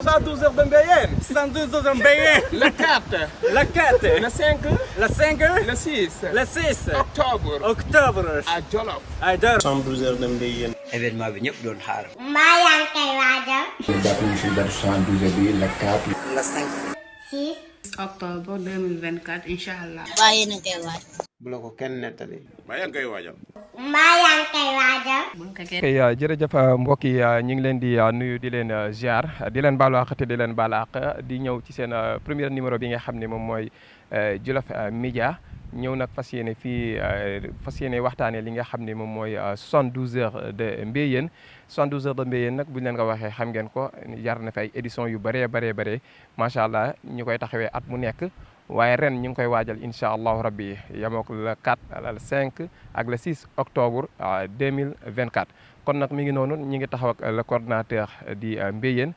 112 heures de Mbayeen. 112 heures de Mbayeen. Le 4. Le 4. Le 5. Le 5. Le 6. Le 6. Octobre. Octobre. À Jolof. À Jolof. 112 heures de Mbayeen. événement bi ñëpp doon xaar. mbaa yaa ngi koy waajal. ñu jàpp ñu si date 112 heures bi le 4. le 5. 6. octobre 2024 incha allah. mbaa yéen a ngi koy waaj. bu la ko kenn nettali. Mbaa yaa ngi koy waajal. mbaa yaa ngi koy waajal. jërëjëf mbokk yi ñu ngi leen di nuyu di leen ziar di leen baalu àq te di leen baal àq di ñëw ci seen premier numéro bi nga xam ne moom mooy Jolof Média ñëw nag fas yéene waxtaanee li nga xam ne moom mooy 72 heures de Mbayeen 72 heures de Mbayeen nag bu ñu leen ko waxee xam ngeen ko jar na fi ay édition yu bëree macha allah ñu koy taxawee at mu nekk. waaye ren ñu ngi koy waajal incha allahu rabbi yamook le 4 le 5 ak le 6 octobre 2024 kon nag mi ngi noonu ñi ngi taxaw ak le coordonnateur di Mbayeen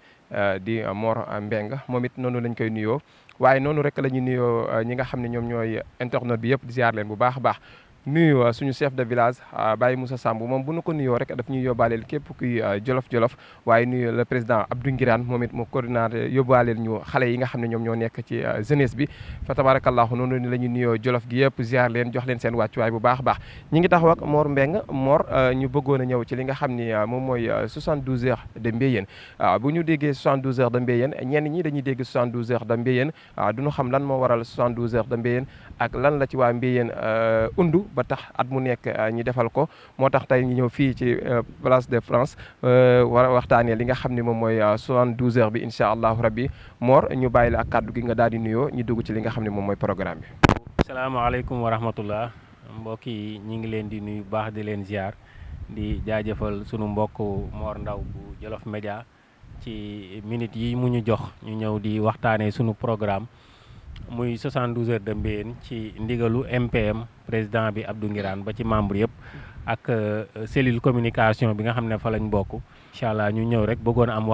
di Mor Mbeng moom it noonu lañ koy nuyoo waaye noonu rek la ñuy nuyoo ñi nga xam ne ñoom ñooy internet bi yëpp di ziar leen bu baax a baax nuyu suñu chef de village Baye Moussa Samb moom bu nu ko nuyoo rek daf ñuy yóbbaaleel képp kuy jolof-jolof waaye nuyu le président Abdou Ngirane moom it mu coordinateur yóbbaaleel ñu xale yi nga xam ne ñoom ñoo nekk ci jeunesse bi fa tabarakallahu noonu ni la ñu nuyoo jolof gi yëpp ziar leen jox leen seen wàccuwaay bu baax a baax ñi ngi taxaw ak Mor Mbeng Mor ñu bëggoon a ñëw ci li nga xam ni moom mooy 72 heures de Mbayeen bu ñu déggee 72 heures de Mbayeen ñenn ñi dañuy dégg 72 heures de Mbayeen duñu xam lan moo waral 72 heures de Mbayeen ak lan la ci waa Mbayeen undu ba tax at mu nekk ñi defal ko moo tax tey ñu ñëw fii ci place de France war a waxtaanee li nga xam ne moom mooy 72 heures bi incha allahu rabbi Mor ñu bàyyi la ak kàddu gi nga daal di nuyoo ñu dugg ci li nga xam ne moom mooy programme bi. salaamaaleykum wa rahmatullah mbokk yi ñi ngi leen di nuyu baax di leen ziar di jaajëfal sunu mbokk Mor Ndaw bu Jolof Média ci minutes yi mu ñu jox ñu ñëw di waxtaanee sunu programme. muy 72 heures de Mbayeen ci ndigalu MPM président bi Abdou Ngirane ba ci membre yëpp ak cellule communication bi nga xam ne fa lañ bokk incha allah ñu ñëw rek bëggoon am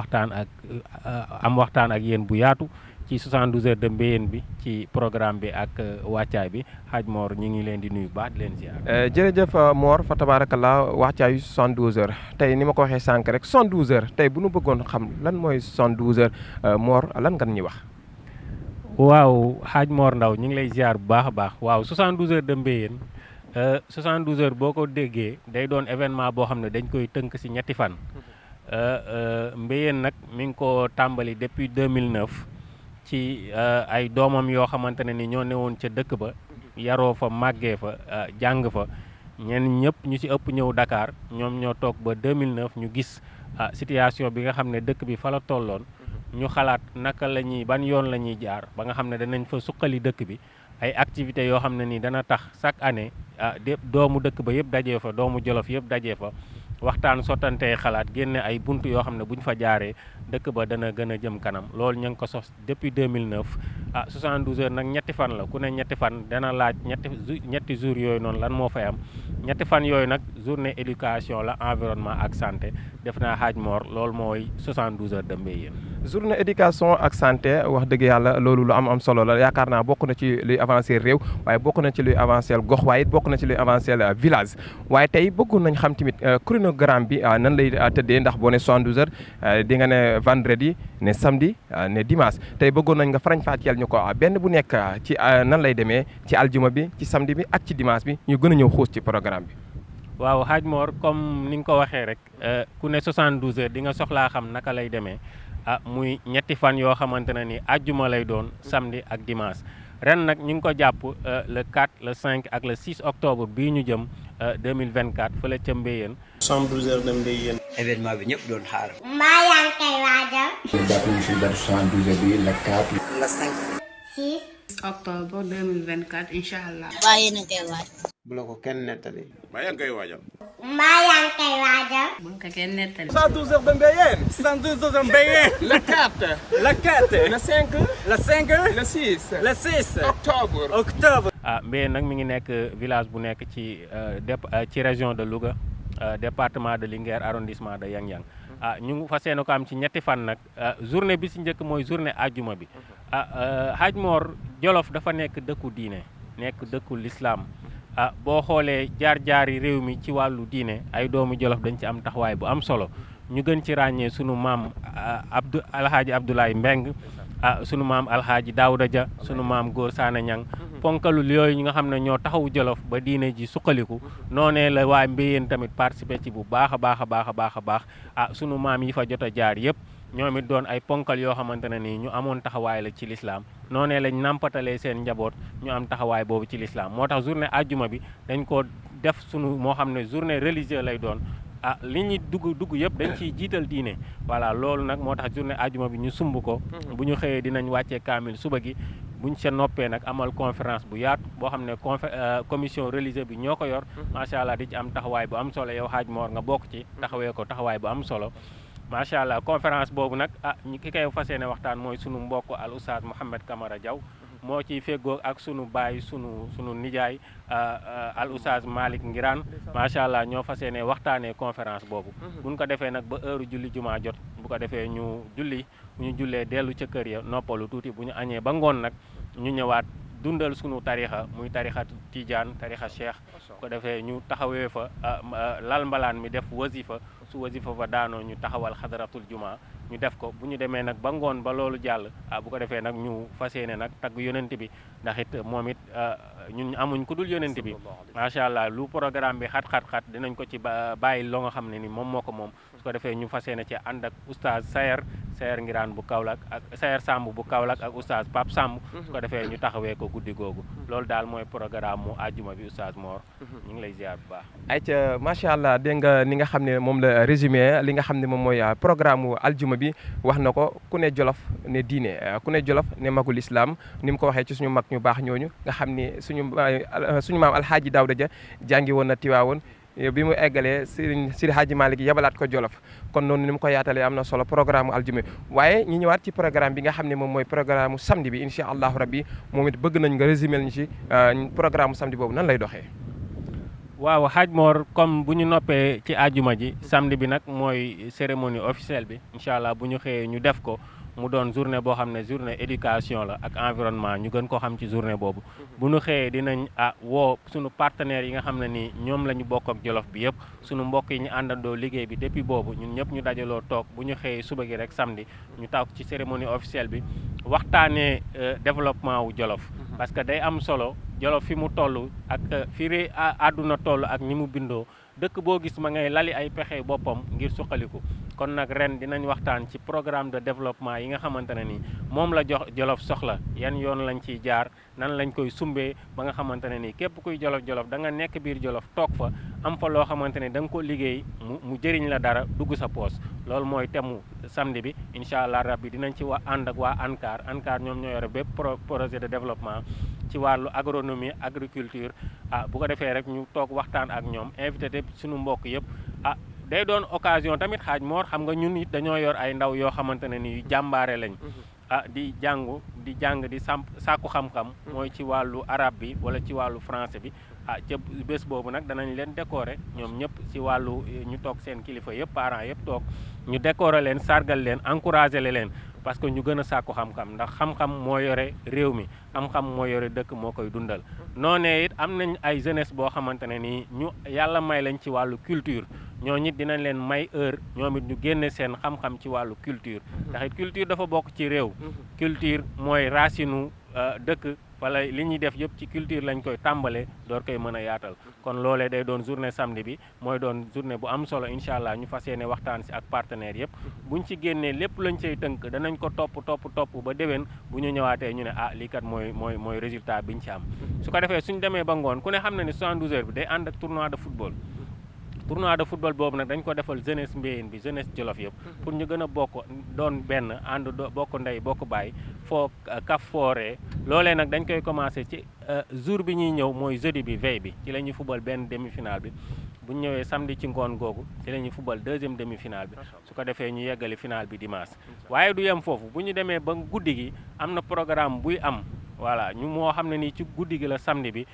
waxtaan ak yéen bu yaatu ci 72 heures de Mbayeen bi ci programme bi ak wàccaay bi Hadj Mor ñu ngi leen di nuyu baax di leen ziar. jërëjëf Mor fa tabarakallah wàccaayu 72 heures tey ni ma ko waxee sànq rek 72 heures tey bu nu bëggoon xam lan mooy 72 heures Mor lan nga ñuy wax. waaw Hadj Mor Ndaw ñu ngi lay ziar bu baax a baax waaw 72 heures de Mbayeen 72 heures boo ko déggee day doon événement boo xam ne dañ koy tënk ci ñetti fan. Mbayeen nag mi ngi ko tàmbali depuis 2009 ci ay doomam yoo xamante ne ni ñoo newoon ca dëkk ba yaroo fa màggee fa jàng fa ñenn ñëpp ñu ci ëpp ñëw Dakar ñoom ñoo toog ba 2009 ñu gis situation bi nga xam ne dëkk bi fa la tolloon. ñu xalaat naka la ñuy ban yoon la ñuy jaar ba nga xam ne danañ fa suqali dëkk bi ay activités yoo xam ne nii dana tax chaque année doomu dëkk ba yëpp dajee fa doomu Jolof yëpp dajee fa waxtaan sottantee xalaat génne ay bunt yoo xam ne bu ñu fa jaaree dëkk ba dana gën a jëm kanam loolu ñu ngi ko sos depuis 2009 72 heures nag ñetti fan la ku ne ñetti fan dana laaj ñetti jours yooyu noonu lan moo fay am ñetti fan yooyu nag journée éducation la environnement ak santé def naa Hadj Mor loolu mooy 72 heures de Mbayeen. journée éducation ak santé wax dëgg yàlla loolu lu am solo la yaakaar naa bokk na ci luy avancer réew waaye bokk na ci luy avancer gox waaye it bokk na ci luy avancer village waaye tey bëggoon nañ xam tamit chronogramme bi nan lay tëddee ndax boo ne 72 heures di nga ne vendredi ne samedi ne dimanche tey bëggoon nañ nga farañ-fàcceel ñu ko benn bu nekk ci nan lay demee ci aljuma bi ci samedi bi ak ci dimanche bi ñu gën a ñëw xuus ci programme bi. waaw Hadj Mor comme ni nga ko waxee rek ku ne 72 heures di nga soxlaa xam naka lay demee muy ñetti fan yoo xamante ne ni àjjuma lay doon samedi ak dimanche ren nag ñu ngi ko jàpp le 4 le 5 ak le 6 octobre bii ñu jëm 2024 fële ca Mbayeen. 112 heures de Mbayeen. événement bi ñëpp doon xaar. mbaa yaa ngi koy waajal. ñu jàpp ñu si date 112 heures bi le 4. le 5. 6. octobre 2024 incha allah. mbaa yéen a ngi koy waaj. bu la ko kenn nettali. Mbaa yaa ngi koy waajal. mbaa yaa ngi koy waajal. bu ko kenn nettali. 112 heures de Mbayeen. 112 heures de Mbayeen. Le 4. Le 4. Le 5. Le 5. Le 6. Le 6. Octobre. Octobre. Mbayeen nag mi ngi nekk village bu nekk ci région de Louga département de Linguère arrondissement de Yang Yang. ñu ngi fas yéene ko am ci ñetti fan nag journée bi ci njëkk mooy journée àjjuma bi Hadj Mor Jolof dafa nekk dëkku diine nekk dëkku lislaam boo xoolee jaar-jaari réew mi ci wàllu diine ay doomu Jolof dañ ci am taxawaay bu am solo ñu gën ci ràññee sunu maam alhaaji Abdoulaye Mbeng sunu maam alhaaji Daouda Dia sunu maam Góor Saane Ñang ponkalul yooyu ñi nga xam ne ñoo taxawu Jolof ba diine ji suqaliku noonee la waa Mbéyeen tamit participer ci bu baax a baax a baax a baax a baax sunu maam yi fa jot a jaar yëpp ñoom it doon ay ponkal yoo xamante ne nii ñu amoon taxawaay la ci lislaam noonee lañ nàmpatalee seen njaboot ñu am taxawaay boobu ci lislaam moo tax journée àjjuma bi dañ ko def sunu moo xam ne journée religieuse lay doon li ñuy dugg yëpp dañ ciy jiital diine voilà loolu nag moo tax journée àjjuma bi ñu sumb ko bu ñu xëyee dinañ wàccee kaamil suba gi buñ sa noppee nag amal conférence bu yaatu boo xam ne commission religieuse bi ñoo ko yor macha allah di ci am taxawaay bu am solo yow Hadj Mor nga bokk ci taxawee ko taxawaay bu am solo macha allah conférence boobu nag ki koy fas yéene waxtaan mooy sunu mbokk al oustaz Mouhamed Camara Diaw moo ciy feggoo ak sunu baay sunu nijaay al oustaz Malick Ngiraan macha allah ñoo fas yéene waxtaanee conférence boobu buñ ko defee nag ba heure julli jumaa jot bu ko defee ñu julli bu ñu jullee dellu ca kër ya noppalu tuuti bu ñu añee ba ngoon nag ñu ñëwaat dundal sunu tarixa muy tarixa Tijaan tarixa Cheikh bu ko defee ñu taxawee fa lal mbalaan mi def wasifa su wasifa fa daanoo ñu taxawal xadaratul juma ñu def ko bu ñu demee nag ba ngoon ba loolu jàll bu ko defee nag ñu fas yéene nag tagg yonent bi ndax it moom it ñun amuñ ku dul yonent bi macha allah lu programme bi xat dinañ ko ci bàyyi loo nga xam ne ni moom moo ko moom su ko defee ñu fas yéene ci ànd ak oustaz Sayer Ngiraan bu Kaolack ak Sayer Samb bu Kaolack ak oustaz Pape Samb su ko defee ñu taxawee ko guddi googu loolu daal mooy programme mu àjjuma bi oustaz Mor ñu ngi lay ziar bu baax. ayca macha allah dégg nga ni nga xam ne moom la résumé li nga xam ne moom mooy programme mu aljuma bi wax na ko ku ne Jolof ne diine ku ne Jolof ne magul islam ni mu ko waxee ci suñu mag ñu baax ñooñu nga xam ni suñu maam alhaaji Daouda Dia jàngi woon na Tiwaawoon bi mu eggalee Sidi Hadji Malick yabalaat ko Jolof kon noonu ni mu ko yaatalee am na solo programme aljuma waaye ñu ñëwaat ci programme bi nga xam ne moom mooy programme samedi bi incha allahu rabbi moom it bëgg nañ nga résumé ñu ci programme samedi boobu nan lay doxee. waaw Hadj Mor comme bu ñu noppee ci àjjuma ji samedi bi nag mooy cérémonie officielle bi incha allah bu ñu xëyee ñu def ko mu doon journée boo xam ne journée éducation la ak environnement ñu gën ko xam ci journée boobu bu ñu xëyee dinañ woo suñu partenaires yi nga xam ne nii ñoom la ñu bokk ak Jolof bi yëpp suñu mbokk yi ñu àndandoo liggéey bi depuis boobu ñun ñëpp ñu dajaloo toog bu ñu xëyee suba gi rek samedi ñu taw ci cérémonie officielle bi waxtaanee développement wu Jolof parce que day am solo Jolof fi mu toll ak fi àdduna toll ak ni mu bindoo dëkk boo gis ma ngay lali ay pexe boppam ngir suqaliku kon nag ren dinañ waxtaan ci programme de développement yi nga xamante ne nii moom la Jolof soxla yan yoon lañ ciy jaar nan lañ koy sumbee ba nga xamante ne nii képp kuy Jolof da nga nekk biir Jolof toog fa am fa loo xamante ne da nga ko liggéey mu jëriñ la dara dugg sa poos loolu mooy temu samedi bi incha allah rabbi dinañ ci ànd ak waa ANCAR ñoom ñoo yore bépp projet de développement ci wàllu agronomie agriculture bu ko defee rek ñu toog waxtaan ak ñoom invité te suñu mbokk yëpp day doon occasion tamit Hadj Mor xam nga ñun it dañoo yor ay ndaw yoo xamante ne ni jàmbaare lañ di jàng di sàkku xam-xam mooy ci wàllu arabe bi wala ci wàllu français bi ca bés boobu nag danañ leen décorer ñoom ñëpp ci wàllu ñu toog seen kilifa yëpp parents yëpp toog ñu décorer leen sargal leen encourager leen parce que ñu gën a sàkku xam-xam ndax xam-xam moo yore réew mi xam-xam moo yore dëkk moo koy dundal noonee it am nañ ay jeunesse boo xamante ne nii ñu yàlla may lañ ci wàllu culture ñoo ñit dinañ leen may heure ñoom it ñu génne seen xam-xam ci wàllu culture ndax it culture dafa bokk ci réew culture mooy racinu dëkk wala li ñuy def yëpp ci culture lañ koy tàmbalee door koy mën a yaatal kon loolee day doon journée samedi bi mooy doon journée bu am solo incha allah ñu fas yéene waxtaan si ak partenaires yëpp buñ ci génnee lépp lañ cay tënk danañ ko topp ba déwén bu ñu ñëwaatee ñu ne lii kat mooy résultat biñ ci am su ko defee suñ demee ba ngoon ku ne xam na ne 72 heures bi day ànd ak tournoi de football boobu nag dañ ko defal jeunesse Mbéyeen bi jeunesse Jolof yëpp pour ñu gën a bokk doon benn ànd bokk ndey bokk baay foo kaf fooree loolee nag dañ koy commencé ci jour bi ñuy ñëw mooy jeudi bi veille bi ci la ñuy football benn demi-finale bi bu ñu ñëwee samedi ci ngoon googu ci la ñuy football deuxième demi-finale bi su ko defee ñu yeggali finale bi dimanche waaye du yem foofu bu ñu demee ba guddi gi am na programme buy am voilà ñu moo xam ne nii ci guddi gi la samedi bi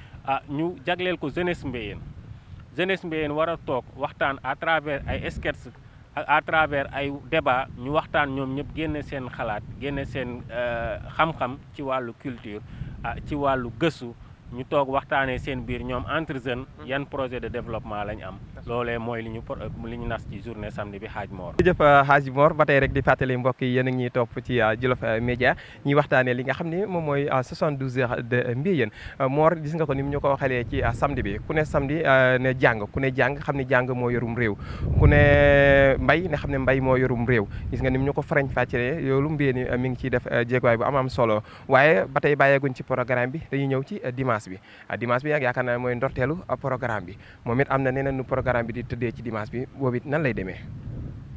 ñu jagleel ko jeunesse Mbéyeen war a toog waxtaan à travers ay sketch ak à travers ay débat ñu waxtaan ñoom ñëpp génne seen xalaat génne seen xam-xam ci wàllu culture ci wàllu gëstu ñu toog waxtaanee seen biir ñoom entre jeunes yan projet de développement lañ am loolee mooy li ñu nas ci journée samedi bi Hadj Mor. jërëjëf Hadj Mor ba tey rek di fàttali mbokk yi yéen a ngi topp ci Djolof Média ñuy waxtaanee li nga xam ne moom mooy 72 heures de Mbéyeen Mor gis nga ko ni mu ñu ko waxalee ci samedi bi ku ne samedi ne jàng ku ne jàng xam ne jàng moo yorum réew ku ne mbay ne xam ne mbay moo yorum réew gis nga ni mu ñu ko farañ fàccelee yoolu Mbéyeen mi ngi ciy def jéeguwaay bu am solo waaye ba tey bàyyeeguñ ci programme bi dañuy ñëw ci dimanche bi dimanche bi nag yaakaar naa mooy ndorteelu programme bi moom it am na neneen nu programme bi di tëddee ci dimanche bi boobu it nan lay demee.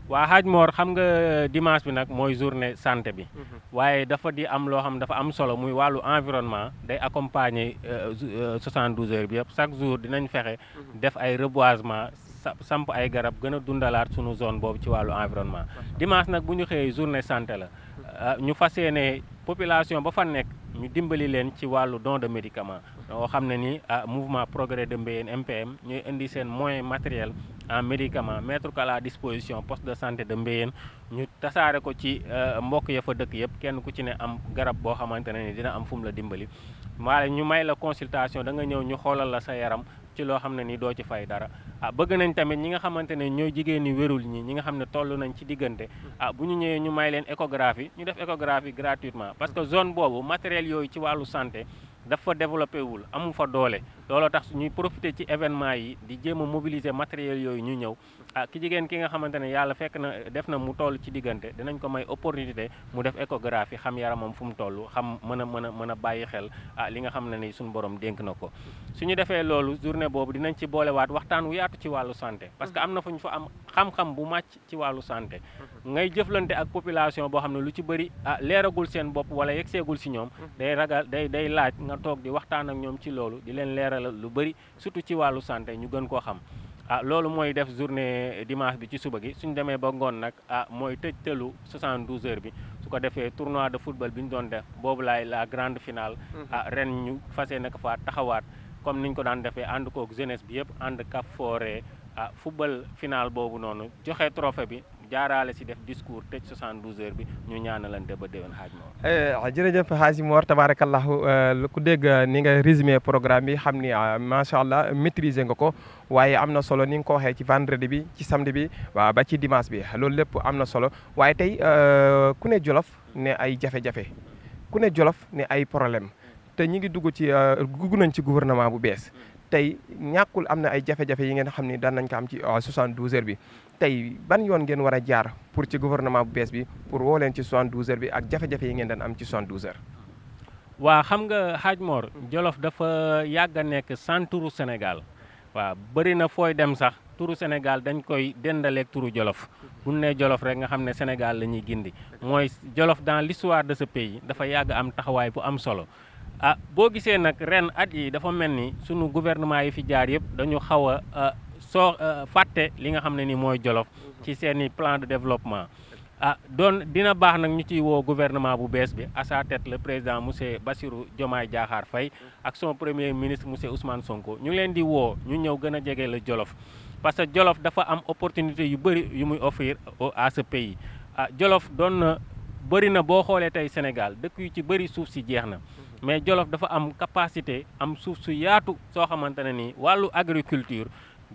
waa Hadj Mor xam nga dimanche bi nag mooy journée santé bi waaye dafa di am loo xam dafa am solo muy wàllu environnement day accompagner 72 heures bi yëpp chaque jour dinañ fexe def ay reboisement samp ay garab gën a dundalaat sunu zone boobu ci wàllu environnement dimanche nag bu ñu xëyee journée santé la ñu fas yéene population ba fa nekk ñu dimbali leen ci wàllu don de médicament yoo xam ne ni mouvement progrès de Mbéyeen MPM ñuy indi seen moyen matériel en médicament mettre ko à la disposition poste de santé de Mbéyeen ñu tasaare ko ci mbokk ya fa dëkk yëpp kenn ku ci ne am garab boo xamante ne ni dina am fu mu la dimbali waaye ñu may la consultation da nga ñëw ñu xoolal la sa yaram ci loo xam ne ni doo ci fay dara bëgg nañ tamit ñi nga xamante ne ñooy jigéen ñi wérul ñi nga xam ne toll nañ ci diggante bu ñu ñëwee ñu may leen échographie ñu def échographie gratuitement parce que zone boobu matériel yooyu ci wàllu santé dafa développé wul amu fa doole looloo tax ñuy profité ci événement yi di jéem a mobiliser matériel yooyu ñu ñëw ki jigéen ki nga xamante ne yàlla fekk na def na mu toll ci diggante dinañ ko may opportunité mu def échographie xam yaramam fu mu toll xam mën a bàyyi xel li nga xam ne ni suñu borom dénk na ko suñu defee loolu journée boobu dinañ ci boolewaat waxtaan wu yaatu ci wàllu santé parce que am na fu ñu fa am xam-xam bu màcc ci wàllu santé ngay jëflante ak population boo xam ne lu ci bëri leeragul seen bopp wala yegseegul si ñoom day laaj nga toog di waxtaan ak ñoom ci loolu di leen leeral lu bëri surtout ci wàllu santé ñu gën koo xam loolu mooy def journée dimanche bi ci suba gi suñ demee ba ngoon nag mooy tëj tëlu 72 heures bi su ko defee tournoi de football bi ñu doon def boobu laay la grande finale ren ñu fas yéene ko fa taxawaat comme niñ ko daan defee ànd kook jeunesse bi yëpp ànd Cap Forêt football final boobu noonu joxe trophée bi jaaraale si def discours tëj 72 heures bi ñu ñaanalante ba déwén Hadj Mor. jërëjëf Hadj Mor tabarakallahu ku dégg ni nga résumé programme bi xam ni macha allah maîtriser nga ko waaye am na solo ni nga ko waxee ci vendredi bi ci samedi bi waaw ba ci dimanche bi loolu lépp am na solo waaye tey ku ne Djolof ne ay jafe-jafe ku ne Djolof ne ay problème te ñi ngi dugg nañ ci gouvernement bu bees tey ñàkkul am na ay jafe-jafe yi ngeen xam ni daan nañ ko am ci 72 heures bi tey ban yoon ngeen war a jaar pour ci gouvernement bu bees bi pour woo leen ci 72 heures bi ak jafe-jafe yi ngeen daan am ci 72 heures. waa xam nga Hadj Mor Djolof dafa yàgg a nekk centre Sénégal waaw bëri na fooy dem sax turu Sénégal dañ koy dendaleeg turu Djolof bu ñu nee Djolof rek nga xam ne Sénégal la ñuy gindi mooy Djolof dans l'histoire de ce pays dafa yàgg am taxawaay bu am solo. boo gisee nag ren at yi dafa mel ni sunu gouvernement yi fi jaar yëpp dañu xaw a fàtte li nga xam ne ni mooy Djolof ci seeni plan de développement dina baax nag ñu ciy woo gouvernement bu bees bi à sa tête le président monsieur Bassirou Diomaye Diakhar Faye ak son premier ministre monsieur Ousmane Sonko ñu leen di woo ñu ñëw gën a jege la Djolof parce que Djolof dafa am opportunité yu bëri yu muy offrir à ce pays Djolof bëri na boo xoolee tey Sénégal dëkk yu ci bëri suuf si jeex na mais Djolof dafa am capacité am suuf su yaatu soo xamante ne nii wàllu agriculture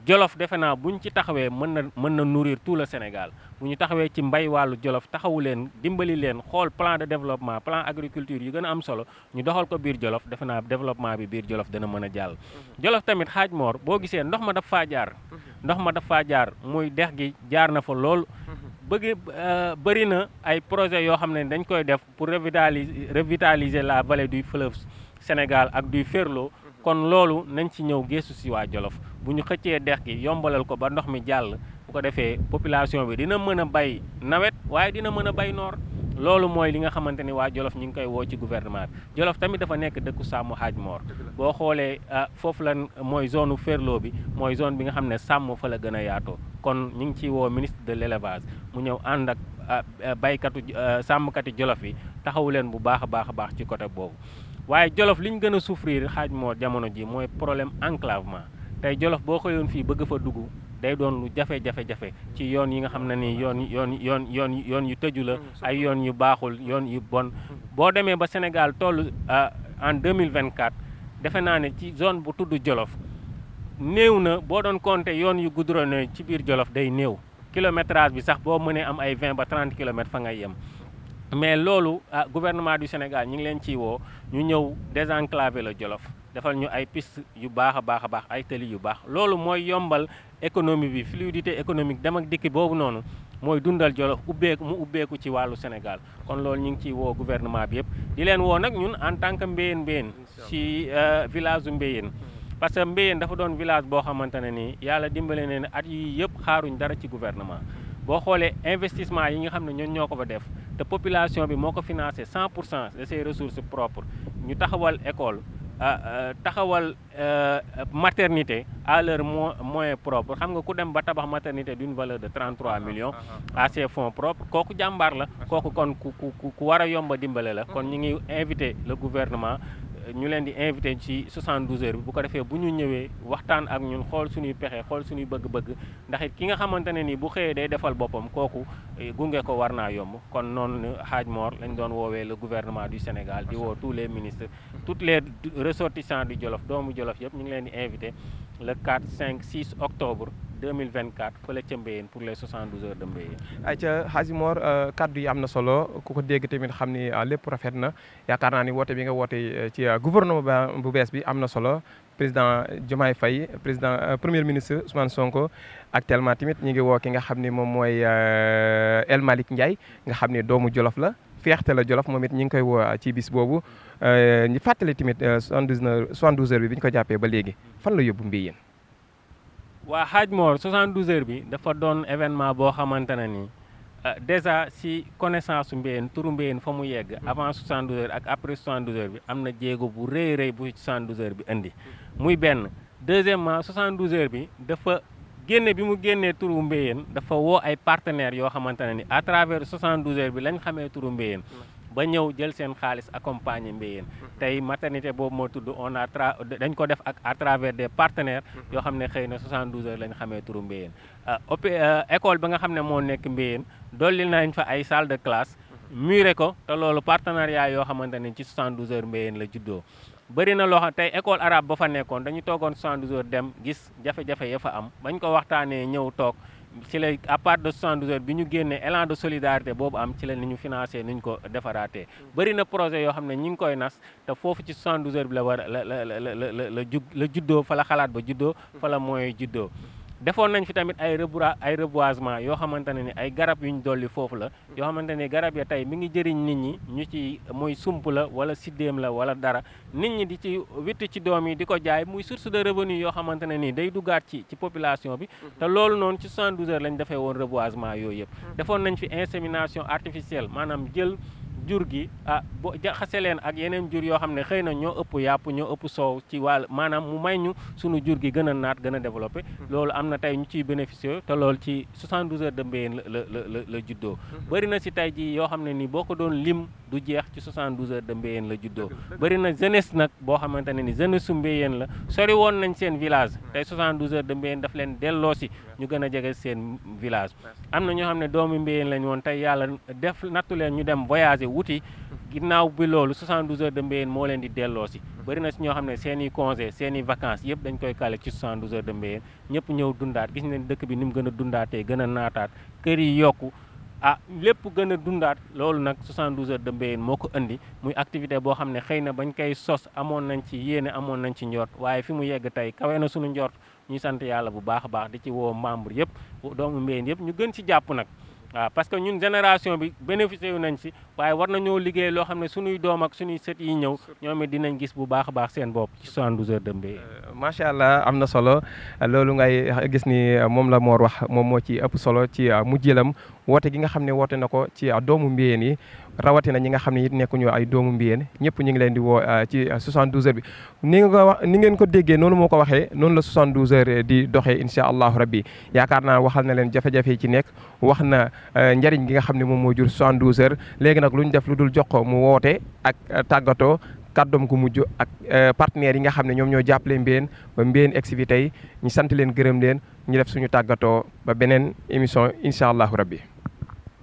Djolof defe naa bu ñu ci taxawee mën na nourrir tout le Sénégal bu ñu taxawee ci mbay wàllu Djolof taxawu leen dimbali leen xool plan de développement plan agriculture yu gën a am solo ñu doxal ko biir Djolof defe naa développement bi biir Djolof dana mën a jàll. Djolof tamit Hadj Mor boo gisee ndox ma daf faa jaar muy dex gi jaar na fa lool. bëri na ay projet yoo xam ne dañ koy def pour revitaliser la vallée du fleuve Sénégal ak du Ferlo kon loolu nañ ci ñëw gëstu si waa Djolof bu ñu xëccee dex gi yombalal ko ba ndox mi jàll bu ko defee population bi dina mën a bay nawet waaye dina mën a bay noor loolu mooy li nga xamante ni waa Djolof ñu ngi koy woo ci gouvernement bi Djolof tamit dafa nekk dëkku sàmm Hadj Mor boo xoolee foofu la mooy zone Ferlo bi mooy zone bi nga xam ne sàmm fa la gën a yaatoo kon ñu ngi ciy woo ministre de l'élevage mu ñëw ànd ak baykatu sàmmkati Djolof yi taxawu leen bu baax a baax ci côté boobu waaye Djolof li ñu gën a souffrir Hadj Mor jamono ji mooy problème enclavement tey Djolof boo xëyoon fii bëgg fa dugg day doon lu jafe-jafe ci yoon yi nga xam ne ni yoon yu tëju la ay yoon yu baaxul yoon yu bon boo demee ba Sénégal toll en 2024 defe naa ne ci zone bu tudd Jolof néew na boo doon compter yoon yu goudronné ci biir Jolof day néew kilométrage bi sax boo mënee am ay 20 ba 30 kilomètres fa ngay yem. mais loolu gouvernement du Sénégal ñi ngi leen ciy woo ñu ñëw désenclaver la Jolof defal ñu ay piste yu baax a baax a baax ay tëli yu baax loolu mooy yombal économie bi fluidité économique dem ak dikki boobu noonu mooy dundal Jolof ubbeeku ci wàllu Sénégal kon loolu ñu ngi ciy woo gouvernement bi yëpp di leen woo nag ñun en tant que Mbéyeen ci village u Mbéyeen parce que Mbéyeen dafa doon village boo xamante ne nii yàlla dimbale ne at yi yëpp xaaruñ dara ci gouvernement boo xoolee investissement yi nga xam ne ñoo ko fa def te population bi moo ko financé 100% de ses ressources propres ñu taxawal école taxawal maternité à leur moyen propre xam nga ku dem ba tabax maternité d'une valeur de 33 millions à ses fonds propres kooku jàmbaar la kooku kon ku war a yomba dimbale la kon ñu ngi invité le gouvernement ñu leen di invité ci 72 heures bi bu ko defee bu ñu ñëwee waxtaan ak ñun xool suñuy pexe xool suñuy bëgg-bëgg ndax it ki nga xamante ne ni bu xëyee day defal boppam kooku gunge ko war naa yomb kon noonu Hadj Mor lañ doon woowee le gouvernement du Sénégal di woo tous les ministres toutes les ressortissants du Jolof doomu Jolof yëpp ñu ngi leen di invité le 4 5 6 octobre 2024 fële ca Mbéyeen pour les 72 heures de Mbéyeen. ayca Hadj Mor kaddu yi am na solo ku ko dégg tamit xam ni lépp rafet na yaakaar naa ni woote bi nga woote ci gouvernement bu bees bi am na solo président Diomaye Faye président premier ministre Ousmane Sonko actuellement tamit ñu ngi woo ki nga xam ni moom mooy El Malick Ndiaye nga xam ni doomu Jolof la feexte la Jolof moom it ñu ngi koy woo ci bis boobu ñu fàttali tamit 72 heures bi bi ñu ko jàppee ba léegi fan la yóbbu Mbéyeen. waa Hadj Mor 72 heures bi dafa doon événement boo xamante ne nii déjà si connaissance su Mbéyeen turu Mbéyeen fa mu yegg avant 72 heures ak après 72 heures bi am na jéego bu rëy bu 72 heures bi indi muy benn deuxièmement 72 heures bi dafa génne bi mu génnee turu Mbéyeen dafa woo ay partenaires yoo xamante ne ni à travers 72 heures bi lañ xamee turu Mbéyeen ba ñëw jël seen xaalis accompagner Mbéyeen tey maternité boobu moo tudd dañ ko def ak à travers des partenaires yoo xam ne xëy na 72 heures lañ xamee turu Mbéyeen école ba nga xam ne moo nekk Mbéyeen dolli nañ fa ay salle de classe muré ko te loolu partenariat yoo xamante ne ci 72 heures Mbéyeen la juddoo bëri na loo xam tey école arabe ba fa nekkoon dañu toogoon 72 heures dem gis jafe-jafe ya fa am bañ ko waxtaanee ñëw toog ci la à partir de 72 heures bi ñu génnee élan de solidarité boobu am ci la ni ñu financé ni ñu ko defaraatee bëri na projet yoo xam ne ñi ngi koy nas te foofu ci 72 heures bi la war la juddoo fa la xalaat ba juddoo fa la mooy juddoo defoon nañ fi tamit ay reboisement yoo xamante ne ni ay garab yu ñu dolli foofu la yoo xamante ne garab ya tey mi ngi jëriñ nit ñi ñu ci muy sump la wala siddéem la wala dara nit ñi di ci witt ci doom yi di ko jaay muy source de revenu yoo xamante ne nii day duggaat ci population bi te loolu noonu ci 72 heures lañ defee woon reboisement yooyu yëpp defoon nañ fi insémination artificielle maanaam jël jur gi bo jaxase leen ak yeneen jur yoo xam ne xëy na ñoo ëpp yàpp ñoo ëpp soow ci wàll maanaam mu may ñu sunu jur gi gën a naat gën a développé loolu am na tey ñu ciy bénéficier te loolu ci 72 heures de Mbéyeen la juddoo bëri na si tey ji yoo xam ne nii boo ko doon lim du jeex ci 72 heures de Mbéyeen la juddoo bëri na jeunesse nag boo xamante ne ni jeunesse su Mbéyeen la sori woon nañ seen village tey 72 heures de Mbéyeen daf leen delloo si ñu gën a jege seen village am na ñoo xam ne doomu Mbéyeen lañ woon tey yàlla def nattu leen ñu dem voyager wuti ginnaaw bi loolu 72 heures de Mbéyeen moo leen di delloo si bëri na si ñoo xam ne seen i congé seen i vacances yëpp dañ koy kale ci 72 heures de Mbéyeen ñëpp ñëw dundaat gis nañ dëkk bi ni mu gën a dundaatee gën a naataat kër yi yokku lépp gën a dundaat loolu nag 72 heures de Mbéyeen moo ko indi muy activité boo xam ne xëy na bañ koy sos amoon nañ ci yéene amoon nañ ci njort waaye fi mu yegg tey kawe na suñu njort ñuy sant yàlla bu baax a baax di ci woo membre yëpp doomu Mbéyeen yëpp ñu gën ci jàpp nag waaw parce que ñun génération bi bénéficié wu nañ si waaye war nañoo liggéey loo xam ne suñuy doom ak suñuy sët yi ñëw ñoom it dinañ gis bu baax a baax seen bopp ci 72 heures de Mbéyeen. macha allah am na solo loolu ngay gis ni moom la Mor wax moom moo ci ëpp solo ci mujjëlam woote gi nga xam ne woote na ko ci doomu Mbéyeen yi rawatina ñi nga xam ne it nekkuñu ay doomu Mbéyeen ñëpp ñu ngi leen di woo ci 72 heures bi ni ngeen ko déggee noonu moo ko waxee noonu la 72 heures di doxee incha allahu rabbi yaakaar naa waxal na leen jafe-jafe yi ci nekk wax na njariñ gi nga xam ne moom moo jur 72 heures léegi nag lu ñu def lu dul jox ko mu woote ak tàggatoo kàddoom gu mujj ak partenaires yi nga xam ne ñoom ñoo jàppale Mbéyeen ba Mbéyeen egsi tey ñu sant leen gërëm leen ñu def suñu tàggatoo ba beneen émission incha allahu rabbi.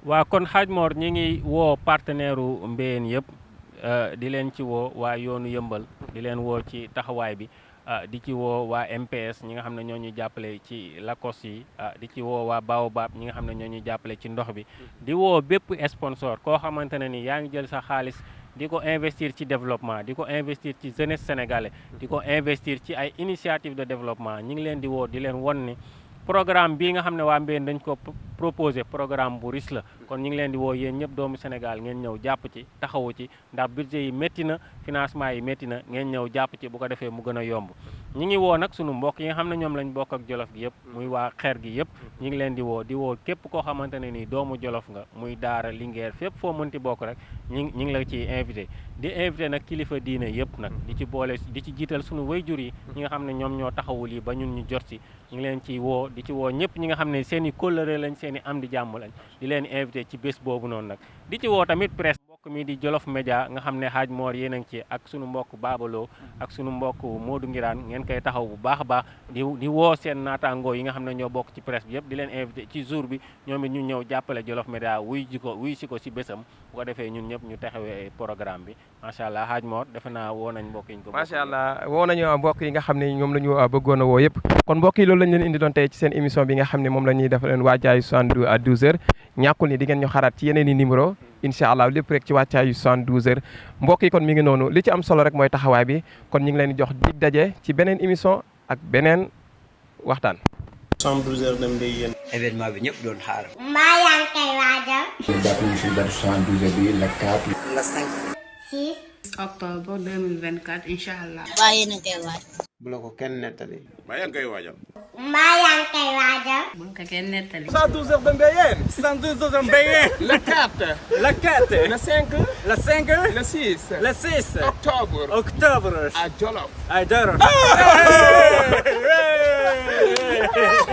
waaw kon Hadj Mor ñi ngi woo partenaire u Mbéyeen yëpp di leen ci woo waa yoonu yëmbal di leen woo ci taxawaay bi di ci woo waa MPS ñi nga xam ne ñoo ñuy jàppale ci Lacoste yi di ci woo waa Baobab ñi nga xam ne ñoo ñuy jàppale ci ndox bi di woo bépp sponsor koo xamante ne ni yaa ngi jël sa xaalis di ko investir ci développement di ko investir ci jeunesse sénégalais di ko investir ci ay initiative de développement ñi ngi leen di woo di leen won ni programme bii nga xam ne waa Mbéyeen dañ ko proposé programme bu riche la kon ñu ngi leen di woo yéen ñëpp doomu Sénégal ngeen ñëw jàpp ci taxawu ci ndax budget yi métti na financement yi métti na ngeen ñëw jàpp ci bu ko defee mu gën a yomb ñi ngi woo nag sunu mbokk yi nga xam ne ñoom lañ bokk ak Jolof gi yëpp muy waa xeer gi yëpp ñi ngi leen di woo képp koo xamante ne nii doomu Jolof nga muy Daara Linguère fépp foo mënti bokk rek ñi ngi la ciy invité di invité nag kilifa diine yëpp nag di ci boole di ci jiital sunu wayjur yi ñi nga xam ne ñoom ñoo taxawul yi ba ñun ñu jot si ñu ngi leen ciy woo di ci woo ñëpp ñi nga xam ne seen i kóllëre lañ seen i am di jàmm lañ di leen invité ci bés boobu noonu nag di ci woo tamit presse mbokk mi di Jolof Média nga xam ne Hadj Mor yéen a ngi ci ak sunu mbokk Babaloo ak sunu mbokk Modou Ngiraan ngeen koy taxaw bu baax a baax di woo seen naataangoo yi nga xam ne ñoo bokk ci presse bi yëpp di leen invité ci jour bi ñoom it ñu ñëw jàppale Jolof Média wuy si ko si bésam bu ko defee ñun ñëpp ñu taxawee programme bi macha allah Hadj Mor defe naa woo nañ mbokk yi ñu ko macha allah woo nañu mbokk yi nga xam ne ñoom la ñu bëggoon a woo yëpp kon mbokk yi loolu lañ leen indi doon tey ci seen émission bi nga xam ne moom la ñuy def leen waajaayu 72h ñàkkul ni di ngeen ñu xaraat ci yeneen i numéro incha allah lépp rek ci wàccaayu 72h mbokk yi kon mi ngi noonu li ci am solo rek mooy taxawaay bi kon ñu ngi leen di jox dig daje ci beneen émission ak beneen waxtaan. 72h dem Mbéyeen. événement bi ñëpp doon xaar. mbaa yaa ngi koy waajal. ñu jàpp ñu si date 72h bi le 4. le 5. 6. octobre 2024 incha allah. mbaa yéen a ngi koy waaj. bu la ko kenn nettali. mbaa yaa ngi koy waajal. mbaa yaa ngi koy waajal. bu ko kenn nettali. 112h de Mbéyeen. 112h de Mbéyeen. Le 4. Le 4. Le 5. Le 5. Le 6. Le 6. Octobre. Octobre. À Jolof. À Jolof.